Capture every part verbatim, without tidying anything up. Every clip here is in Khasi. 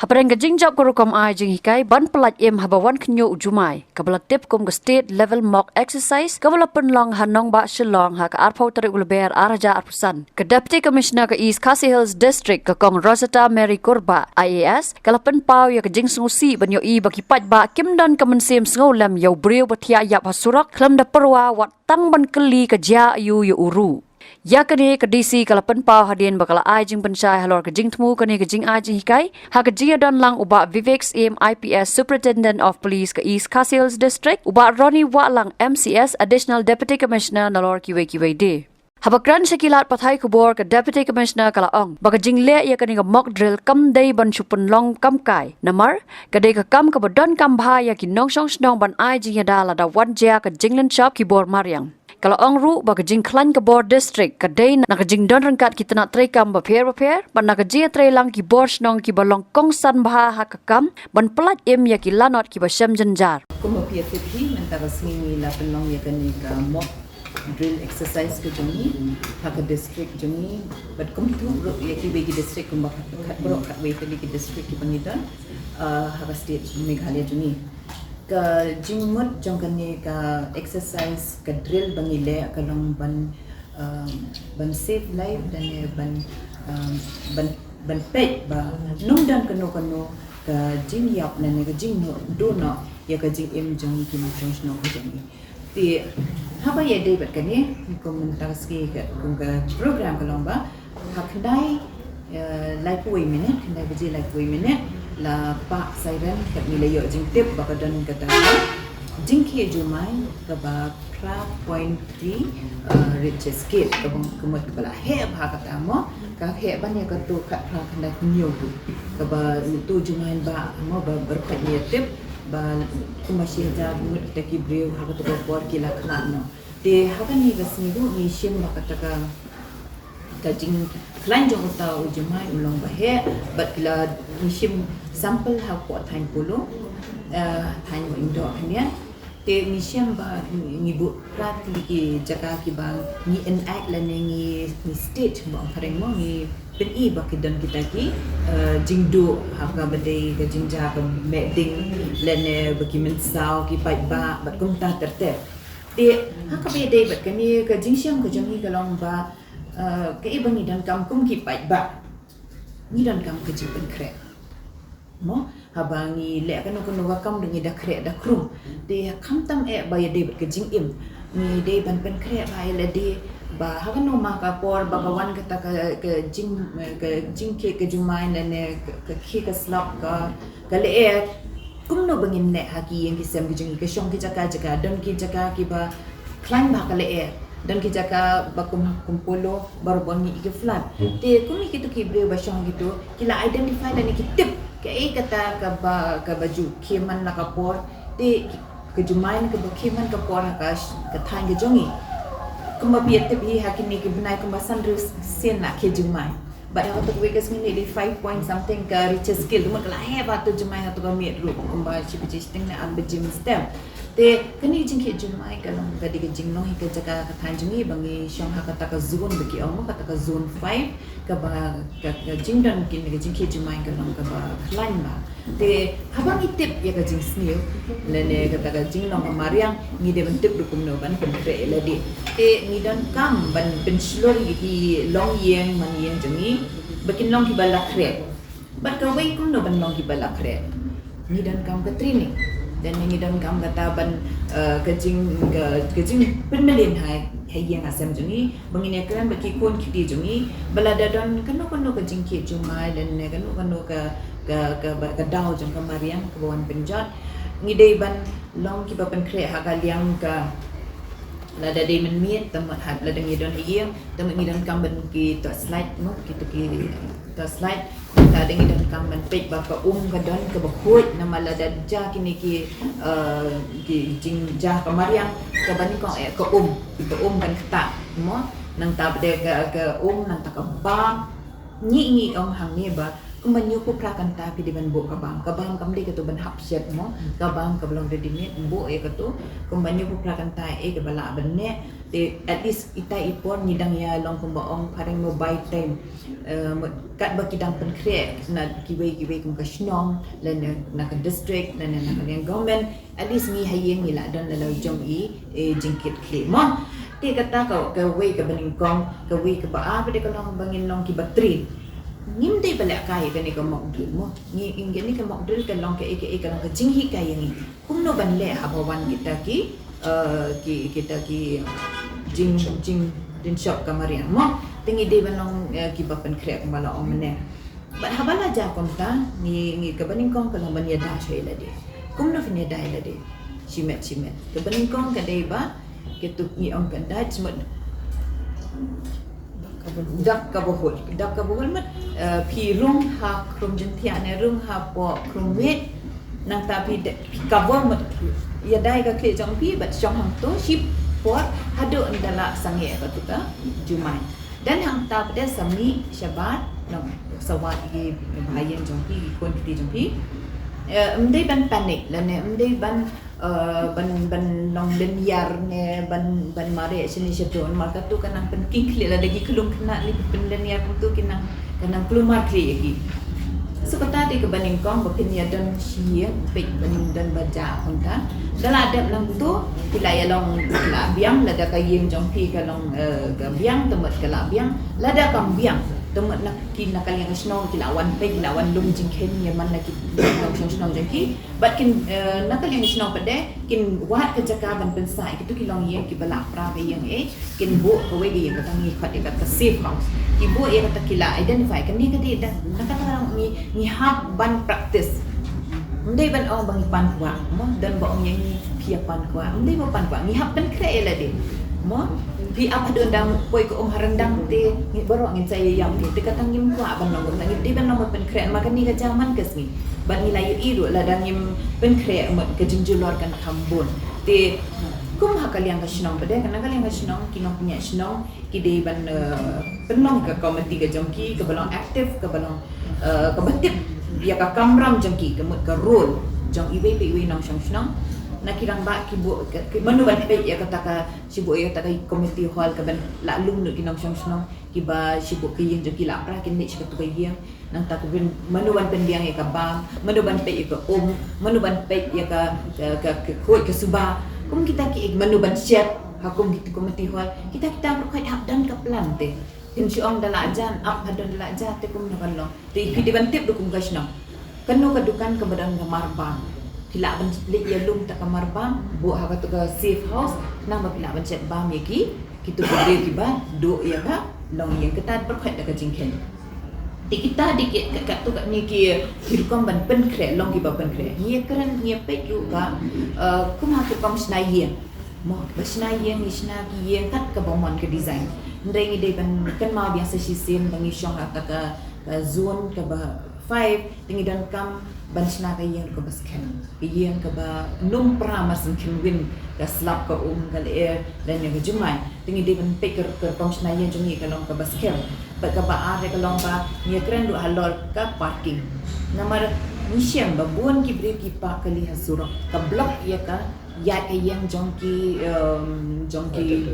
Pyrshang ka jingjop ka rukom ai jinghikai ban pyllait im haba wan khynñiuh u Jumai, kaba la tip kum ka State Level Mock Exercise, kaba la pynlong ha nongbah Shillong ha ka arphew tarik u Lber arhajar arphew san. Ka Deputy Commissioner ka East Khasi Hills District, ka Kong Rosetta Mary Kurbah, I A S, ka la pynpaw ïa ka jingsngewsih ban ïohi ba ki paidbah kim don ka mynsiem sngewlem ïa u briew ba thiah ïap ha surok, khlem da pyrwa wat tang ban kylli ka jia aïu ïa u ruh. Ïa kane ka D C ka la pynpaw hadien ba ka la ai jingpynshai halor ka jingthmu kane ka jingai jinghikai ha ka jingïadon lang u Bah Vivek Syiem, I P S, Superintendent of Police ka East Khasi Hills District, u Bah Ronnie Wahlang, M C S, Additional Deputy Commissioner, nalor kiwei kiwei de. Haba kren sha ki lad pathai khubor, ka Deputy Commissioner ka la ong ba ka jingleh ïa kane ka mock drill kam dei ban shu pynlong kam kai, namar ka dei ka kam kaba donkam bha ïa ki nongshong shnong ban ai jingïada lada wan jia ka jinglynshop ki bor mariang. Ka la ong ruh ba ka jingkhlaiñ ka bor district ka dei na ka jingdon ryngkat ki tnat treikam bapher bapher bad na ka jingïatreilang ki bor shnong kiba long kongsan bha ha ka kam ban pyllait im ïa ki lanot kiba shem jynjar. Kumba phi ïatip hi, mynta ka sngi ngi la pynlong ïa kane ka mock drill exercise ka jong ngi ha ka district jong ngi, bad kumjuh ruh ïa kiwei ki district, kumba khat, khat baroh khatwei tylli ki district kiba ngi don, ah, ha ka state Meghalaya jong ngi. Ka jingmut jong kane ka exercise, ka drill ba ngi leh, ka long ban, ah, ban save life, lane ban, ah, ban, ban peit ba ym don kano kano ka jingïap lane ka jingduh noh ïa ka jingim jong ki nongshong shnong ka jong ngi. Te haba ïadei bad kane, kum mynta ka sngi ka, kum ka program ka long ba ha khyndai, eh, laiphew minit, khyndai baje laiphew minit, la pah siren, kat ngi la ïoh jingtip ba ka don kata ka jingkhie jumai kaba phra point three, eh, Richter scale, kaba ka mut kaba la heh bha kata mo, ka heh ban ïa kato khatphra khyndai hynñiew tu. Kaba tu jumai ba mo, ba baroh ngi ïatip ba kumba shi hajar ngut kita ki briew ha kato ka por ki la khlad noh. Te ha kane ka sngi ruh ngi shim ba kata ka, ka jingkhlaiñ jong uta u jumai u long ba heh, bad ki la, ngi shim sample hapoh thaiñ Polo, eh, thaiñ Mawlyngdoh khyndiat. Te ngi shim ba ngi buh phra tylli ki jaka kiba ngi enact lane ngi, ngi state, ba ong phareng mo, ngi pyni ba ki don kita ki, eh, jingduh ha kaba dei ka jingjia ka meh ding lane ba ki mynsaw ki paidbah bad kumta ter ter. Te ha kaba ïadei bad kane ka jingshim ka jong ngi ka long ba, eh, kaei ba ngi donkam kum ki paidbah, ngi donkam ka jingpynkhreh. Mo, haba ngi leh kano kano ka kam dang ngi da khreh da khrum. Te khamtam eh ba ïadei bad ka jingim, ngi dei ban pynkhreh ba ïa lade ba ha kano ma ka por ba ka wan kata ka, ka jing, ka jingkhie ka jumai lane ka, ka khie ka slap ka, ka lyer, kumno ba ngin leh ha ki ïing ki sem ki jong ngi, ka shong ki jaka jaka, don ki jaka kiba khlaiñ bha ka lyer, don ki jaka ba kum, kum Polo baroh ba ngi i ki flood. Te kum ïa kito ki briew ba shong kito, ki la identify lane ki tip kaei kata kaba, kaba ju khie man la ka por. Te ki, ka jumai kaba khie man ka por ha ka sh-, ka thaiñ ka jong ngi. Kumba phi ïatip hi, ha kine ki bnai kumba san hynriew sien la khie jumai. Bad ha kato kawei ka sngi ngi dei five point something ka Richter scale, te mut ka la heh bha tu jumai ha tu ka miet ruh, kumba shi baje shiteng ne ar baje mynstep. Te kane ka jingkhie jumai ka long ka dei ka jinglong hi ka jaka ka thaiñ jong ngi ba ngi shong ha kata ka zone ba ki ong, kata ka zone five, kaba ka, ka jingdon kine ka jingkhie jumai ka long kaba khlaiñ bha. Te haba ngi tip ïa ka jingsniew lane kata ka jinglong ka mariang, ngi dei ban tip ruh kumno ban pynkhreh ïa lade. Te ngi donkam ban pynshlur ïa ki longïing manïing jong ngi ba kin long kiba la khreh. Bad kawei kumno ban long kiba la khreh, ngi donkam ka training. Lane ngi donkam kata ban, eh, ka jing, ka, ka jingpynmlien ha, ha ïing ha sem jong ngi, ba ngin ïakren bad ki khun ki kti jong ngi ba lada don kano kano ka jingkhie jumai lane kano kano ka, ka, ka, ba, ka daw jong ka mariang kaba wan pynjot, ngi dei ban long kiba pynkhreh ha ka liang ka, lada dei mynmiet, te mut ha, lada ngi don ha ïing, te mut ngi donkam ban ki torchlight mo, kito ki torchlight. Lada ngi donkam ban peit ba ka um ka don kaba khuid, namar lada jia kine ki, eh, ki jingjia ka mariang, kaba nyngkong eh ka um, ka um kan ktah mo. Nangta pat ka, ka um, nangta ka bam. Ngi, ngi ong hangne ba Kumba hynñiew phew phra kynta phi dei ban buh ka bam. Ka bam kam dei katu ban hap shet mo. Ka bam kaba long ready made, buh ïa katu. Kumba hynñiew phew phra kynta eh kaba lah ban neh. Te at least ita i por ngi dang ïa long kumba ong phareng mo buy time. Eh, mut katba ki dang pynkhreh na kiwei kiwei kum ka shnong, lane na ka district, lane na ka liang government. At least ngi ha ïing ngi lah don la la jong i, eh, jingkit khlieh mo. Te kata ka, kawei kaba nyngkong, kawei kaba ar pat de ka long ba ngin long kiba train. Ngim dei ba lehkai kane ka mock drill mo. Ngi, ngi kane ka mock drill ka long kaei kaei ka long ka jinghikai ïa ngi. Kumno ban leh haba wan kita ki, eh, ki, kita ki jing, jing, jingshop ka mariang mo. Te ngi dei ban long, eh, kiba pynkhreh kumba la ong mynne. Bad haba la jia kumta, ngi, ngi kaba nyngkong ka long ban ïada sha ïa lade. Kumno phin ïada ïa lade? Shimet, shimet. Kaba nyngkong ka dei ba, katu ngi ong ka dait mut. Dak kaba hul. Dak kaba hul mut, eh, phi rung ha khrum jingthiah ne rung hapoh khrum miet. Nangta phi de, phi cover mut. Ïada ïa ka khlieh jong phi, bad shong hangto, shipor, haduh ynda la sangeh katu ka jumai. Don hangta pat de sa mih shabar, nong, sa wad ïa ki bahaïing jong phi, ki khun kti jong phi. Eh, ym dei ban panic, lane ym dei ban, eh, ban, ban long lynñiar ne, ban, ban mareh shane shato, namar katu ka nang pynking khlieh lada ki khlung khynnah ne ki pynlynñiar kumtu ki nang, ka nang kulmar khlieh ïa ki. So kata dei kaba nyngkong ba phin ïa don shi ïing, peit ba ngim don ba jah kumta. Da la dep nangtu, phi la ïa long, phi la biang, lada ka ïing jong phi ka long, eh, ka biang, te mut ka la biang, lada kam biang, te mut na ki na ka liang ka shnong, ki la wan peit, ki la wan lum jingkheiñ ïa man la ki nongshong shnong jong ki. Bad kin, eh, na ka liang ka shnong pat de, kin wad ka jaka ban pynsah ïa kitu ki longïing kiba la pra ka ïing eh. Kin buh kawei ka ïing kata ngi khot ïa kata ka safe house. Ki buh ïa kata ki la identify kane ka dei da, na kata ngi, ngi hap ban practice. Ym dei ban ong ba ngi pan kwah, mo, don ba ong ïa ngi phi ïa pan kwah. Ym dei ba pan kwah, ngi hap pynkhreh ïa lade. Mo, phi ap haduh ynda poi ka um ha ryndang te, ngi baroh ngin sa ïa ïam te. Te kata ngim kwah ban long kumta, ngi dei ban long ban pynkhreh, namar kane ka jia man ka sngi. Bad ngi la ïohi ruh lada ngim pynkhreh mut ka jingjulor kan kham bun. Te kum ha ka liang ka shnong pat de, ka na ka liang ka shnong, ki nongpynïaid shnong ki dei ban, eh, pynlong ka komiti ka jong ki, kaba long active, kaba long, eh, kaba tip ïa ka kamram jong ki, ka mut ka role jong iwei pa iwei nongshong shnong. Na ki rangbah ki buh, ki, ki, mano ban peit ïa kata ka, shi buh ïa kata ka community hall kaban lah lum noh ki nongshong shnong, kiba shi buh ka ïing jong ki la pra kin leit sha katu ka ïing. Nangta ka ban, mano ban pynbiang ïa ka bam, mano ban peit ïa ka um, mano ban peit ïa ka, ka, ka, ka khuid ka suba. Kum kita ki, mano ban shet ha kum kita community hall. Kita, kita baroh khoit hap don ka plan te. Phin shu ong da la jan, ap haduh da la jan te kumno kan long. Te phi dei ban tip da kum ka shnong. Kano ka dukan kaba don ka mar bam. Phi lah ban leit ïalum ta ka mar bam, buh ha katu ka safe house, nang ba phi lah ban shet bam ïa ki, kitu ki briew kiba duh ïa ka longïing, kata baroh khoit da ka jingkheiñ. Te kita dei ki, ka, katu ka, ngi ki, ki rukom ban pynkhreh, long kiba pynkhreh. Ngi ïa kren, ngi ïa peit ruh ba, eh, kum ha ki kam shna ïing. Mo, ba shna ïing, ngi shna ki ïing kat kaba mon ka design. Hynrei ngi dei ban kynmaw biang sa shisien ba ngi shong ha kata ka, ka zone kaba five, te ngi donkam ban shna ka ïing kaba skhem. Ka ïing kaba nym pra mar syn khynwin, ka slap, ka um, ka lyer, lane ka jumai. Te ngi dei ban peit ka, ka rukom shna ïing jong ngi ka long kaba skhem. Bad kaba ar ka long ba ngi ïa kren ruh halor ka parking. Namar ngi shem ba bun ki briew ki park kali ha surok. Ka block ïa ka ïaid ka ïing jong ki, um, jong ki,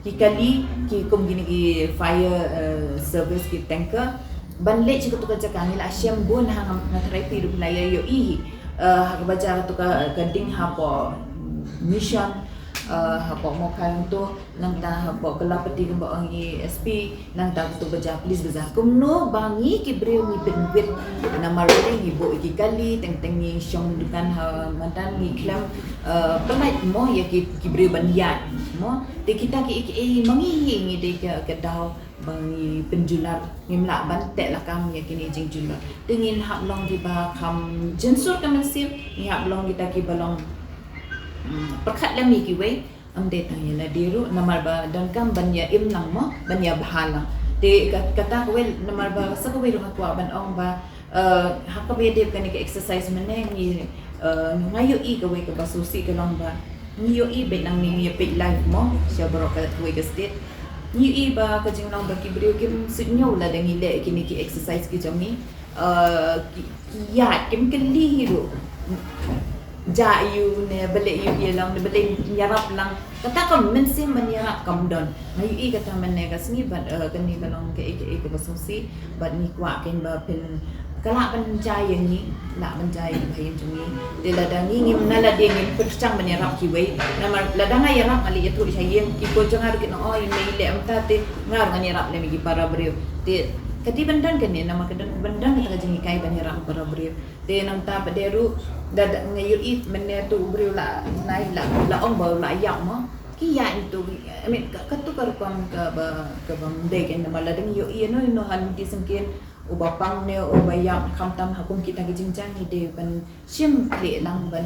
ki kali, ki kum kine ki fire, uh, service, ki tanker. Ban leit sha katu ka jaka ngi la shem bun, ha nga, nga tharai phi ruh phi la ïa ïohi hi. Uh, ha kaba jia katu ka, ka ding hapoh Mission, uh, hapoh Mawphai hangto, nangta hapoh Kalaupati kumba ong i S P, nangta katu ba jia Police Bazar. Kumno ba ngi ki briew ngi pynwit, namar balei ngi buh ïa ki kali, teng teng ngi shong dukan ha madan, ngi khlem, eh, pynlait mo ïa ki, ki briew ban ïaid mo. Te kita kiei kiei ma ngi hi ngi dei ka, ka daw ba ngi pynjulor, ngim lah ban teh lakam ïa kine jingjulor. Te ngin hap long kiba kham jynsur ka mynsiem, ngi hap long kita kiba long, mm, pyrkhat lem ïa kiwei. Ym dei tang ïa lade ruh, namar ba donkam ban ïa im lang mo, ban ïa bha lang. Te ka, kata kawei, namar ba sa kawei ruh nga kwah ban ong ba, eh, ha kaba ïadei bad kane ka exercise mynne ngi, eh, nga ïohi kawei kaba sngewsih ka long ba ngi ïohi beit nangne ngi ïa peit live mo sha baroh ka, kawei ka state. Ngi ïohi ba ka jinglong ba ki briew kim suidñiew lada ngi leh kine ki exercise ki jong ngi. Uh, ki, ki ïaid kim kylli hi ruh. Ja ïa u ne balei ïa u ïa lang ne balei ïarap lang. Kata ka mynsiem ban ïarap kam don. Nga ïohi kata mynne ka sngi bad, uh, kane ka long kaei kaei kaba sngewsih bad ngi kwah kein ba phin ka lah ban jia ïa ngi, lah ban jia ïa ki ba ïa jong ngi. Te lada ngi ngim na lade ngim pyrshang ban ïarap kiwei. Namar lada nga ïarap nga leit ïathuh sha ïing, ki khun jong nga ruh kin ong, oh, ïa me i leh mynta te nga ruh ngan ïarap lem ïa ki para briew. Te ka dei ban don kane, namar ka don ban don kata ka jinghikai ban ïarap para briew. Te nangta pat de ruh da, da nga ïohi mynne tu u briew la nai la, la ong ba la ïap mo. Ki ïa itu, I mean, ka, katu ka rukom kaba, kaba ym dei kein, namar lada ngi ïohi ïano ïano ha lynti syngkien, uba pang ne uba ïap, khamtam ha kum kita ki jingjia ngi dei ban shim khleh lang ban,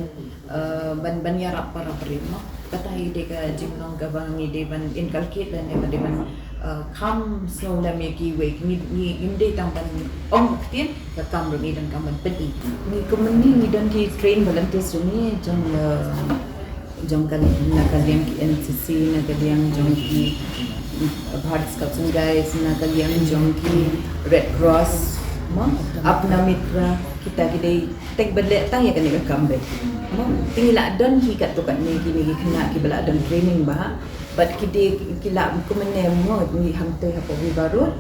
eh, ban, ban ïarap para briew mo. Kata hi dei ka jinglong kaba ngi dei ban inculcate lane ba dei ban, eh, kham sngewlem ïa kiwei, ngi, ngi, ngim dei tang ban ong ktien, ka kam ruh ngi donkam ban pyni. Ngi kumne ngi don ki trained volunteers jong ngi jong, eh, jong ka, na ka liang ki N C C, na ka liang jong ki, uh, Bharat Scouts and Guides, na ka liang jong ki Red Cross, mo, Apna Mitra, kita ki dei teng ban leh tang ïa kane ka kam beit. Mo, te ngi la don hi katto katne kine ki khynnah kiba la don training bha. Bad ki dei ki la kumne mo, ngi hangtei hapoh Viva Road.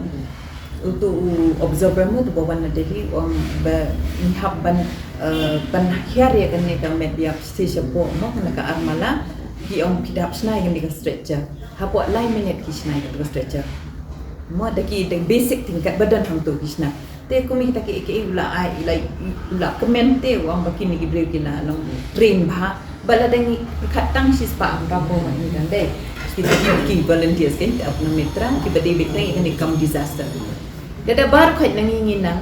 Uto u observer mo, uto ba wan na Delhi, u ong ba ngi hap ban, eh, ban hiar ïa kane ka met ïap sha shapoh mo, kane ka armala, ki ong phi dap shna ïa kane ka stretcher. Hapoh lai minit ki shna ïa kane ka stretcher. Mo, da ki, da basic thing katba don hangto ki shna. Te kum kita ki, ki u la ai, u la, u la kmen te u ong ba kine ki briew ki la long train bha. Ba lada ngi khat tang shispah hapoh ma ngi dang dei. Kita ki volunteers kein te Apna Mitra kiba dei beit nang ïa kane kam disaster. Da da baroh khoit na ngi ngi nang.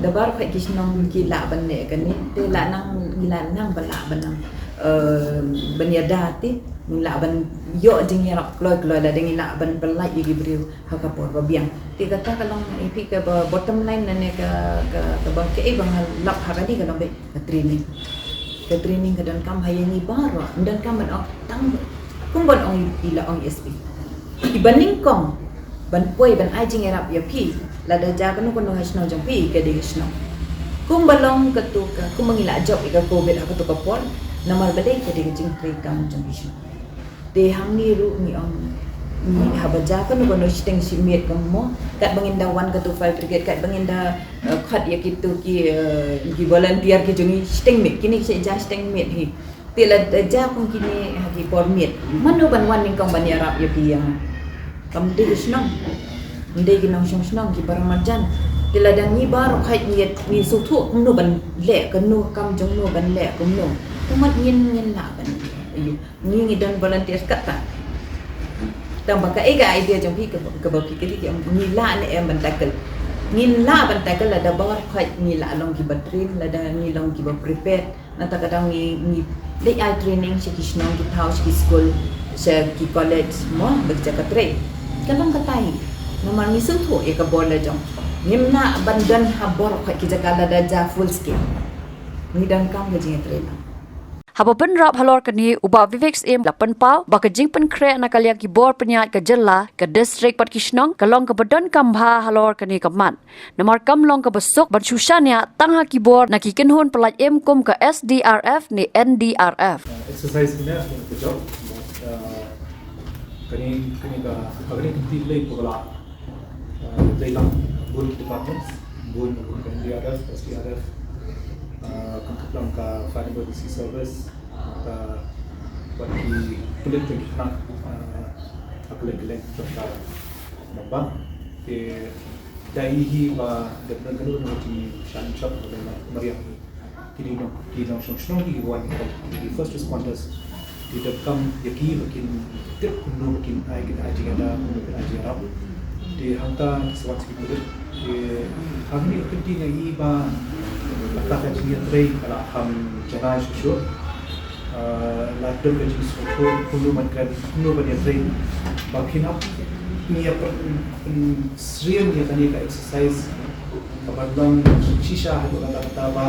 Da baroh khoit ki shnong ki lah ban leh kane. Te lah nang ngi lah nang ba lah ban nang, eh, ban ïada te. Ngi lah ban ïoh jingïarap kloi kloi lada ngi lah ban pynlait ïa ki briew ha ka por ba biang. Te kata ka long ïa phi kaba bottom line lane ka, ka, kaba kaei ba nga lap ha kane ka long beit ka training. Ka training ka donkam ha ïa ngi baroh, ym donkam ban ong tang kum ban ong i la ong S P. Kiba nyngkong ban poi ban ai jingïarap ïa phi, lada jia kano kano ha shnong jong phi, ka dei ka shnong. Kumba long katu ka, kumba ngi la jop ïa ka covid ha katu ka por, namar ba dei ka dei ka jingtrei kam jong ki shnong. Te hangne ruh ngi ong, ngi haba jia kano kano shiteng shi miet ka mo, katba ngin da wan katu fire brigade, katba ngin da, eh, khot ïa kitu ki, eh, ki volunteer ki jong ngi shiteng miet, kine ki sha jia shiteng miet hi. Te lada jia kum kine ha ki por miet, mano ban wan nyngkong ban ïarap ïa phi ïa nga? Kam dei ki shnong, ym dei ki nongshong shnong, ki para marjan. Te lada ngi baroh khoit ngi, ngi sngewthuh kumno ban leh, kano kam jong no ban leh kumno, te mut ngin, ngin lah ban, aiu. Ngi ngi don volunteers katta. Tang ba kaei ka idea jong phi kaba, kaba phi kylli ki ong ngi lah ne em ban tackle. Ngin lah ban tackle lada baroh khoit ngi lah long kiba train, lada ngi long kiba prepared. Nangta ka daw ngi, ngi leit ai training sha ki shnong ki thaw, sha ki skul, sha ki college mo, ba ki jaka trei. Ka long katta hi. Namar ngi sngewthuh ïa ka bor la jong. Ngim lah ban don ha baroh khoit ki jaka lada jia full scale. Ngi donkam ka jingïatrei lang. Haba pynrap halor kane, u Bah Vivek Syiem la pynpaw ba ka jingpynkhreh na ka liang ki bor pynïaid ka jylla, ka district bad ki shnong ka long kaba donkam bha halor kane ka mat. Namar kam long kaba suk ban shu shaniah tang ha ki bor na ki kynhun pyllait im kum ka S D R F ne N D R F. Exercise kane ka jop, uh, kane, kane ka, kane ka kynti lei pagla. Uh, dei lang bun departments, bun N D R F, S D R F, uh, khamtam ka Fire Emergency Service, ka wat ki pulit ki khynnah, uh, ha kylleng kylleng jong ka nongbah. Te da i hi ba da pynlong kano kano ka jingshah shop ba mariang hi. Ki dei nong, ki nongshong shnong hi ki wan, ki first responders. Ki donkam ïa ki ba kin tip kumno ba kin ai, kin ai jingïada, kumno kin ai jingïarap. Te hangta ki sa wan sa ki pulit. Te hangne ka kynti nga i ba kata ka jingïatrei ka la kham janai shuh shuh. Ah, la don ka jingsngewthuh kumno ban kren, kumno ban ïatrei. Ba kin ap ngi ïa pyn, pynsyriem ïa kane ka exercise. Kaba long shisha haduh katta katta ba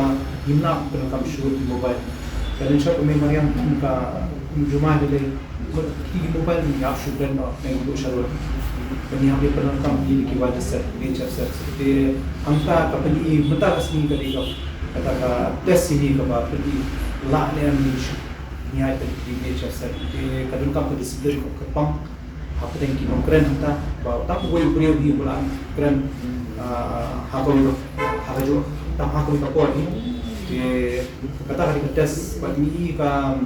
ngim lah pyndonkam shuh ïa ki mobile. Ka dei shop ka mei mariang kum ka jumai de lei. Ki mobile ni ap shu brand ba ngi buh sha road. Ba ngi hap ïa pynlong kam ïa ki wajah set, nature set. Te hangta ka pyni mynta ka sngi ka dei ka, kata ka test ïa ngi kaba pyni lah ne em ngi shu ngi ai pynni nature set. Te ka donkam ka discipline ka pang. Hapdeng ki nongkren hangta ba tang uwei u briew hi ba la kren, ah, ha ka, ha kajuh, tang ha kawei ka por hi. Te kata ka dei ka test ba ngi ka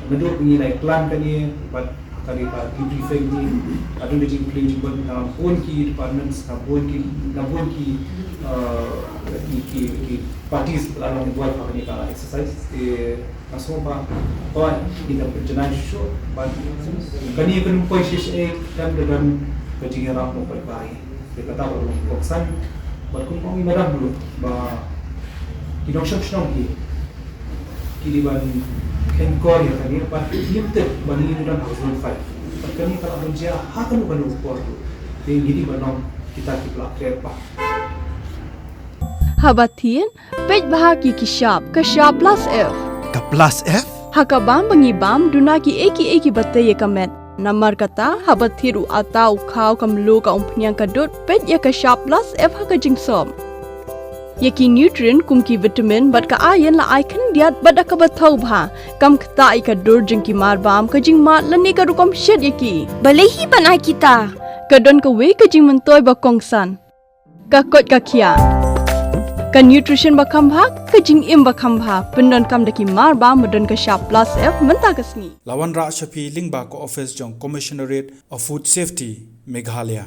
naduh ngi la plan kane, bad ka dei ka debriefing ni, ka don ka jingplie jingmut na bun ki departments, na bun ki, na bun ki, uh, ki, ki, ki parties ba la long involved ha kane ka exercise. Te nga sngew ba, oh, ngi dang pynjanai shuh, bad kane kan poi shisha, eh, kan da don ka jingïarap mo pat ba hi. Te kata ba long kongsan, bad kum ong i madam ruh ba ki nongshong shnong ki ki dei ban kheiñ kor ïa kane, bad ngim tip ba ngi dang ha zone five. Bad kane ka la ban jia ha kano kano ka por ruh. Te ngi dei ban long kita kiba la kren ba. Haba thied, peit bha ïa ki shap, ka shap plus F. Ka plus F? Ha ka bam ba ngi bam, duna kiei kiei kiba tei ïa ka met. Namar kata, haba thied u atta, u khaw, ka mluh, ka umphniang, ka dud, peit ïa ka shap plus F ha ka jingsop. Ïa ki nutrient kum ki vitamin bad ka iron la ai khyndiat bad da kaba thaw bha. Kam ktah ïa ka dur jong ki marbam, ka jingmad lane ka rukom shet ïa ki. Balei hi ban ai kita? Ka don kawei ka jingmyntoi ba kongsan. Ka koit ka khiah. Ka nutrition ba kham bha, ka jingim ba kham bha. Pyndonkam da ki marbam ba don ka shap plus F mynta ka sngi. La wanrah sha phi lyngba ka office jong Commissionerate of Food Safety, Meghalaya.